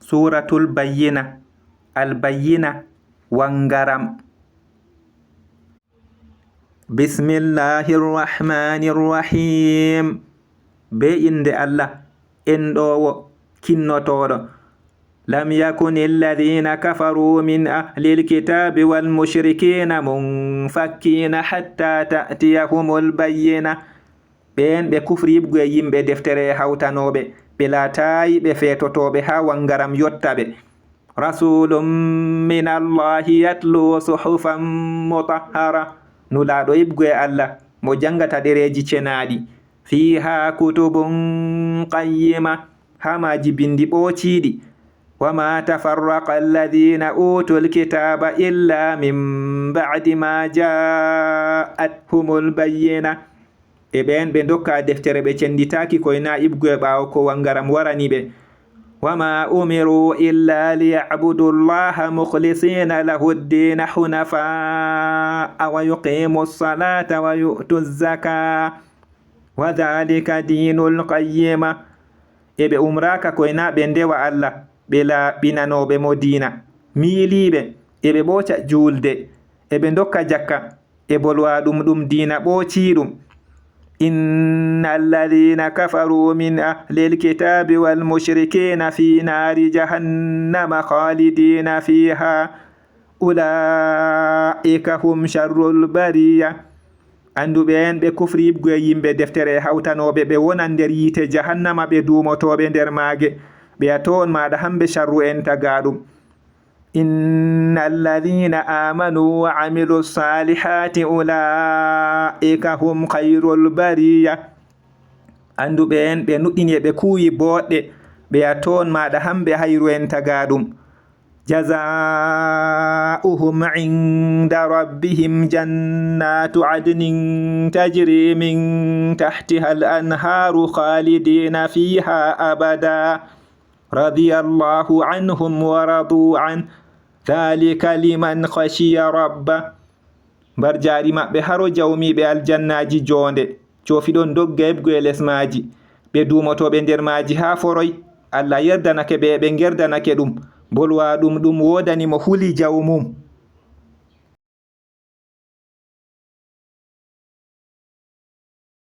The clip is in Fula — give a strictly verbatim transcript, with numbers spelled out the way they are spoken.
Suuratul Bayyina, Al Bayyina, Wanngaram. Bismillahir Rahmanir Rahim. Bee innde Allah, enɗoowo, kinnotooɗo. Lam yakuni alladhina kafaru min ahlil kitabi wal mushrikina munfakkina hatta ta'tiyahumul bayyina. Ɓeen ɓe kufri yiɓgo e yimɓe deftere e hawtanooɓe, ɓe laataayi ɓe feetotooɓe haa wanngaram yotta ɓe. Rasulun min Allahi yatlu suhufan mutahhara. Nulaaɗo yiɓgo e Allah, mo janngata ɗereeji cenaaɗi. Fiha kutubun qayyima. Haa maaji binndi ɓoociiɗi. Wama tafarraqa alladhina utul kitaba illa min ba'di ma ja'athumul bayyina. E ɓeen ɓe ndokka deftere ɓe cennditaaki koy na iɓgo e ɓaawo ko wanngaram warani ɓe. Wama umiru illa liya'budu Allaha mukhlisina lahu ad-dina hunafa'a wa yuqimu as-salata wa yu'tu az-zaka wa dhalika dinul qayyima. E ɓe umraaka koy na ɓe ndewa Allah, ɓe laaɓɓinanooɓe mo diina, miiliiɓe, e ɓe ɓooca juulde, e ɓe ndokka jakka, e bolwa ɗum ɗum diina ɓoociiɗum. Inna alladhina kafaru min ahlil kitabi wal mushrikina fi nari jahannama khalidina fiha, ula'ika hum sharrul bariya. Annduɓe en ɓe kufri yiɓgo e yimɓe deftere e hawtanooɓe ɓe wonan nder yiite jahannama ɓe duumotooɓe nder maage. Ɓe a toon maaɗa hamɓe sharru en tagaaɗum. Inna alladhina amanu wa amilu salihati ula'ika hum khairul bariya. Annduɓe en ɓe nuɗɗini e ɓe kuuwi booɗɗe, ɓe a toon maaɗa hamɓe hayru en tagaaɗum. Jazaa'uhum inda rabbihim jannatu adnin tajri min tahtiha al-anharu khalidina fiha abada. Radiyallahu anhum wa radu an. Dhalika liman khashiya rabba. Mbarjaari maɓɓe haro jawmiiɓe aljannaaji joonde, coofi ɗon dogga eɓgo e les maaji. Ɓe duumotooɓe nder maaji haa foroy. Allah yerdanake ɓe, ɓe ngerdanake ɗum. Bolwa ɗum ɗum woodani mo huli jawmum.